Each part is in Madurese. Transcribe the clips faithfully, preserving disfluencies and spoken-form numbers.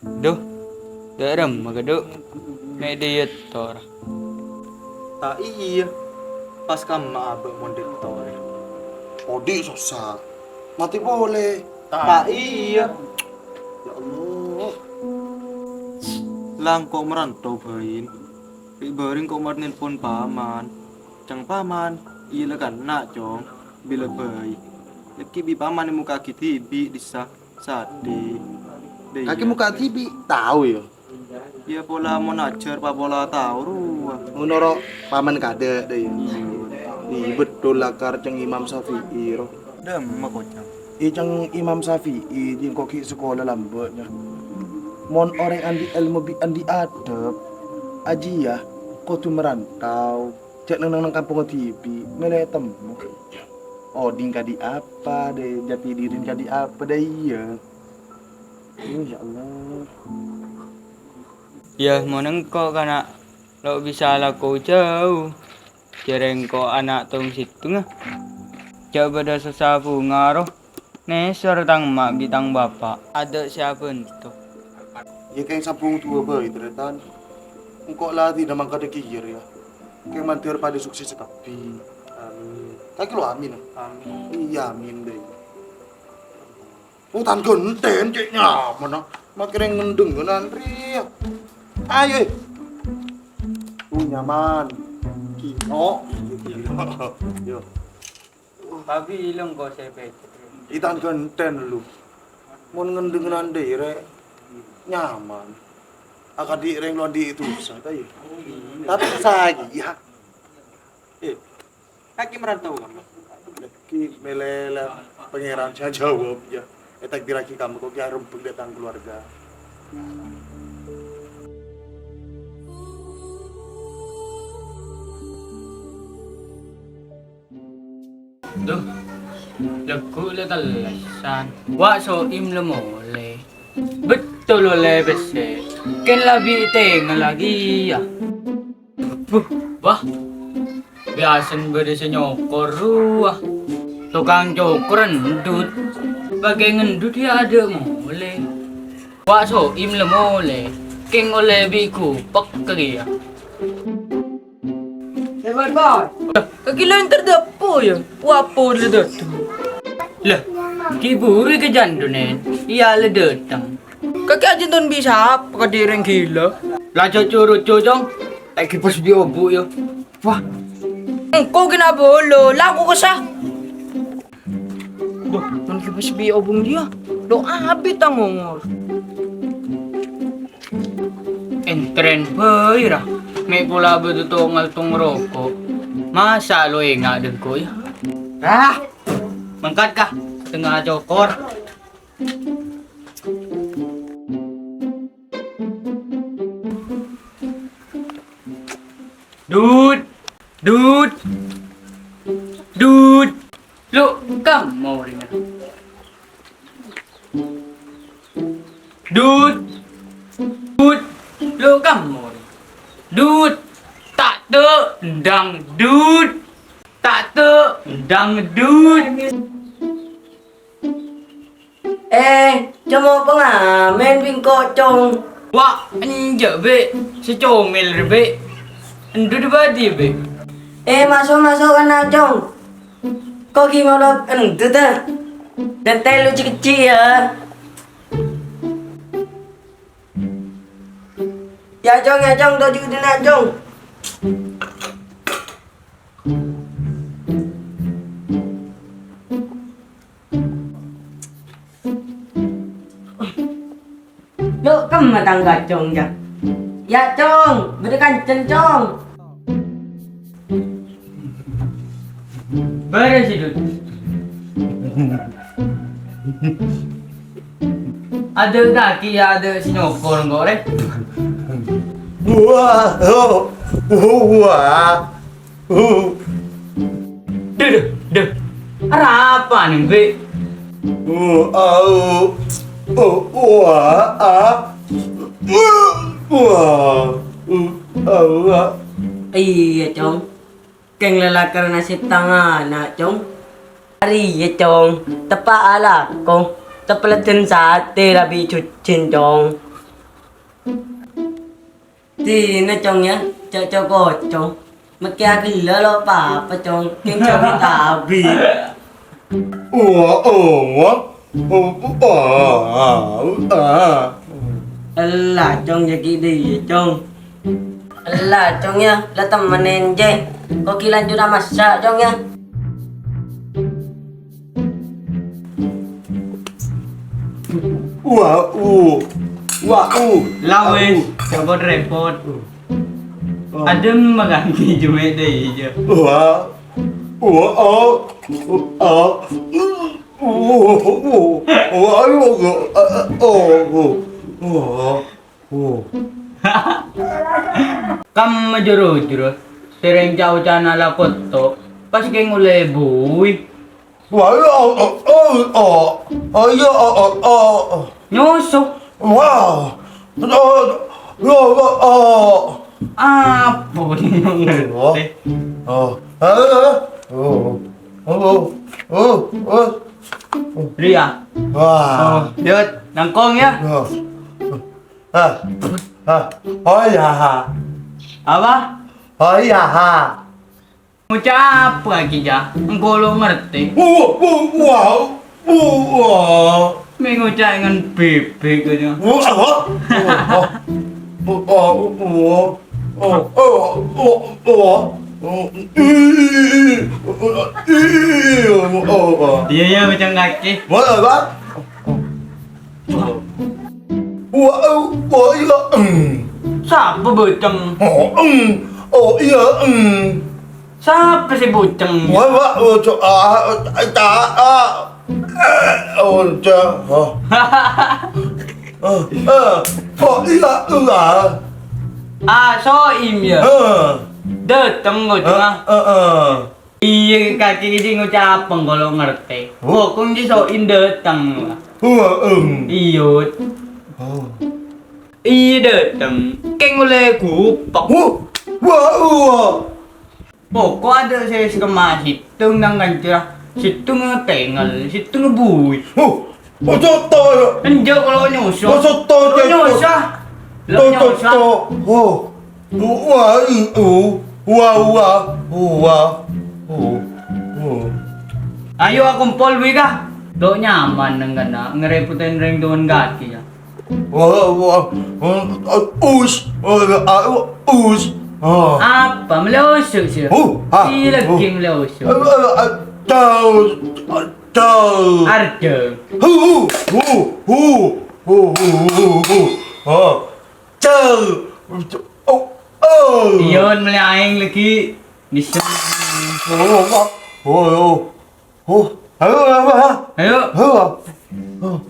Dhu, dâ' remma, Kadu? Mè' diyâ torra. Ta' iyâ, pas kamma abâ' mon diyâ torra. Odi' sossa, matè polè. Ta' iyâ. Ya Allah. Langko' marantau bhâi. Ri'-bâri' ko' mar nelpon paman. Cang paman, iyâ la kanna', Cong. Bilâ bhâi. Lagi bi' paman èmokka'aghi dhibi' dissa. Sadhi. Dâ' kakè iyâ. Mokka' dhibi', tao, yâ? Iyâ, pola mon ajhâr papola tao rowa. Ngono ro, paman kadâ', dâ' iyâ. Iyâ, betul lakar ceng Imam Syafi'i, ro. Dâmma, kocang. Iyâ, ceng Imam Syafi'i, jiyâ engko' ghi' sakola lambâ', nya. Mon orèng andi' èlmo bi' andi' adhâb, ajiyâ kodhu marantau. Jhâ' neng-neng neng kampongnga dhibi', mèlè temmo. Odhi' kadhi apa, dâ'? Jati dhiri kadhi apa, dâ' iyâ? Oh, ya Allah. Yâ, mon engko' kana' lo' bisa alako jhâu. Jhâ' rèng engko' ana' tong sèttonga. Jhâ' bâdâ sossa bhunga, ro. Nèsor tang emma' bi' tang bapa', adâ' sè abhânto. Yâ, kèng sambung duwâ bhâi, tarètan. Engko' ladhinna mangkadhâ kèya, rèya. Kèng mandhâr padâ suksessa kabbhi. Amin. Kakè lo amin, a? Amin. Iyâ, amin, dâ' iyâ. Oh, tan ghânten, cè' nyamana. Makkè rèng ngendhengan, rèya. Ayo, eh. Oh, nyaman. Kino. Yo. Pabileng ko' sè pècèt. Itan ghânten lu. Mon ngendhengan dâ'râ nyaman. Akadhi' rèng lo' andi' dusa, ta' iyâ? Tapè saèngghâ, yâ. Eh, kakè marantau kamma? Ghi' mèlè la Pangèran sè ajâwâb, yâ. Ètakdirraghi kamma ko' ghi' arembheng dâteng kalowarga. Dhu, lagghu' la tellèsan. Wa' So'im la molè. Bettol ollè pèssè. Kèng la bi' tèngalla kèya. Buh, wah. Biyasana bâdâ sè nyokor rowa. Tokang cokor endut. Bâghi ngendut yâ adâ' molè. Wa' So'im la molè. Kèng ollè bi' ghupek kèya. Kakè la èntar dâ' po', yâ? Wa' po' la dâteng. Lah, ghi' buru ka jandhunen, iyâ la dâteng. Kakè ajhâ' ton bi' sapa kadhi' rèng ghilâ? La co'-co' roco, Cong. Èghi pas bi' obu', yâ. Wah. Engko' ghi' na' bolo, la ko' kassa. Dhu, mon ghi' pas bi' obu' diyâ. Lo' abit tang ongor. Èntarèn bhâi, ra. Mè' pola bâdâ tongal tong roko'. Masa' lo' enga' dâ' engko', yâ? Rah! Mangkat, ka. Tengnga cokor. Dud! Dud! Dud! Lo' kamma orèngnga? Dud! Dud! Lo' kamma orèngnga? Dud! Ta' tè' endang, Dud! Ta' tè' endang, Dud! Eh, coma pangamen bi' engko', Cong. Wa', enjâ', Bhi'. Sè comèl rè, Bhi'. Endut bâdiyâ, Bhi'. Eh, maso'-maso' kana', Cong. Ko' ghi' ngolok endut, ah. Dântè' lu cè'-kècè', yâ. Yâ, Cong, yâ, Cong. Toju' dinna', Cong. Lo' kamma tang kacong, yâ? Yâ, Cong, bâdâ kancèn, Cong. Bârâs, Dud. Adâ' kakè, yâ, adâ' sè nyokor engko' rè. Wah, oh, oh, wah. Uh. Dhu, dhu, dhu. Arapa nèng, Bhi'? Uh, au. Uh, wah, ah. Uh, au, ah. Iyâ, Cong. Kèng lalakarna sè tangana, Cong. Arèya, Cong. Teppa' alako. Teppeledden satè rabi jhujhun, Cong. Dinah, Cong, yâ, cocok-kocok. Mèkkè aghellâ' lo' papa, Cong. Kèng Cong tabi. Wah, oh, wah. Oh, ah, ah. Ella, Cong, jâ' ghi' dhiyâ, Cong. Ella, Cong, yâ, la temmen enjâ. Ko' ghi' lanjut amassa', Cong, yâ. Wah, uh. Wah, uh. La wes, jhâ' pot-rèpot. Oh. Adhem makan jhâ' mè' dhiyâ. Wah. Wah, oh. Oh. Wah, oh. Wah, oh. Oh. Kamma jhâ' ro-jhâro, sèrèng ca'-oca'na la kotto', pas kèng ollè buwi. Wah, oh, oh, oh, oh. Oh, iyâ, oh, oh, oh. Nyoso. Wah. Oh, oh, oh, oh. Apa ngerti? Oh. Oh. Eh, oh. Oh. Oh. Oh. Oh. Ria. Wah. Oh, yut, nangkong yâ. Oh. Ah. Ah. Oh, iyâ. Apa? Oh, iyâ. Ngoca' apa ghi, Ca'? Engko' lo' ngartè. Wah, wah, wah, wah. Mè' ngoca' ngan bèbèk aja. Wah, wah, wah. Wah, wah, wah. Oh, oh, oh, oh. Iyâ, iyâ, bâceng kakè. Wah, wah. Wah, oh, oh, iyâ, em. Sapa bâceng? Oh, em. Oh, iyâ, em. Sapa sè bâceng? Wah, wah, oh, co-, ah, ah, ta-, ah. Eh, oh, ca-, oh. Eh, eh. Oh, iyâ, iyâ. Ah, So'im, yâ? Heeh. Dâteng, bâceng, ah. Heeh, heeh. Iyâ, kakè ghi' ngoca' apa engko' lo' ngartè. Huh? Pokok jâ' So'im dâteng. Wah, em. Iyâ. Oh. Iyâ, dâteng. Kèng ollè gupok. Huh? Wah, wah. Pokok adâ' sè sakemma sèttong nang kanca. Sèttong tengngel, sèttong buwi. Huh? Ojo to, ya. Enjâ' kalau nyosa. Ojo to, kalau nyosa. Lo' to, to, nyosa. To. Oh. Wah, i, uh. Wah, wah. Wah. Oh. Oh. Ayo, akompol, wi, ka. Lo' nyaman neng kana, ngerepotin reng tuwan kaki, ya. Wah, wah. Us. Wah, us. Oh. Apa, meleosok, sih? Huh, ha, iya, lagi huh. Meleosok. Eh, eh, eh, tahu. Cel. Arjeng. Hu, hu, hu. Hu, hu, hu, hu, hu. Oh. Cel. Oh, oh. Iyon, mele aeng lagi. Bisa. Oh, oh, oh. Oh. Ayo, ayo, ayo. Ayo. Ayo. Oh.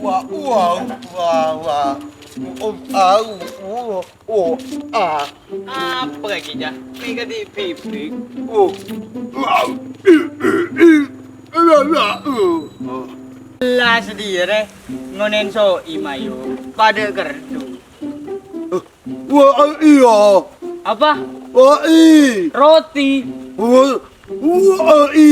Wah, wah, wah, wah. Oh, ah, oh, oh, ah. Apa lagi, Cak? Ini kan di bibik. Oh. Lah, sedih, ya, Rek. Ngonen So'im ayo. Pada kerdu. Wah, iya. Apa? Wah, i. Roti. Wah, wah, i.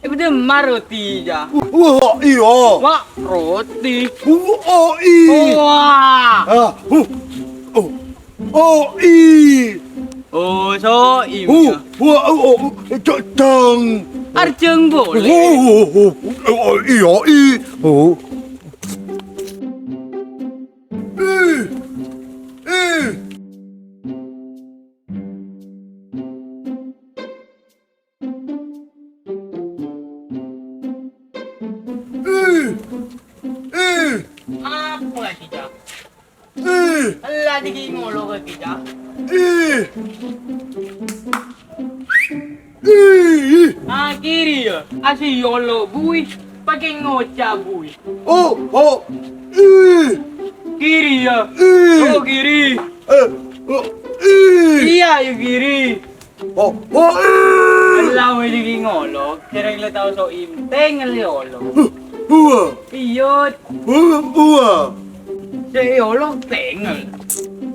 Eh, bener mah roti, ya. Wah, iya. Wah, roti. Wah, i. Wah. Ah, huh. Oh. Oh, i. Oh, So'im, uh, ya. Wah, oh, oh, cocong. Arjeng boleh. Oh, oh, oh, oh, iya, i. Oh. Eh, eh. Eh, eh. Apa lagi, Cak? Eh. Ella diki ngolo ke kita. Eh. Eh. Ah, kiri ya. Asi yolo bui. Pakai ngoca bui. Oh, oh. Eh. Kiri ya. Eh. Oh, kiri. Eh. Oh. Eh. Iya, ya kiri. Oh, oh, eh. Ella diki ngolo. Kira-kira tahu So'im. Tengel ya Allah. Wah. Iya. Wah, wah. Sè ngolo tengel.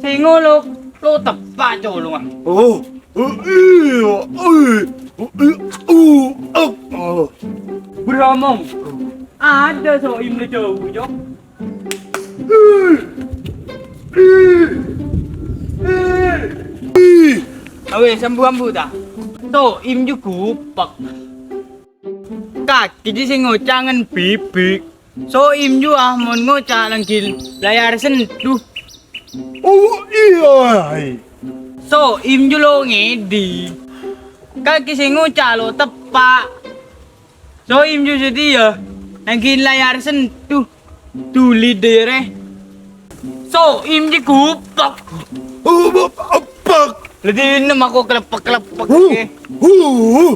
Sè ngolo lo tepa' colongan. Oh, oh, iya, iya, iya, iya. Mongko. Adâ So'im la jhâu, Cong. Awè, sambu-ambu ta? So'im jhu gupèk. Kakè jhi sè ngoca' ngan bibik. So'im jhu ah mon ngoca' langghi layar sendu. Oh, iyâ. So'im jhu lo ngèdhing. Kakè sè ngoca' lo teppa'. So'im jhu satèya, langghi layar sendu. Dhuli dâri. So'im jhi gupèk. Oh, gupèk. La dinna mako kelepek-kelepek. Huh. Huh.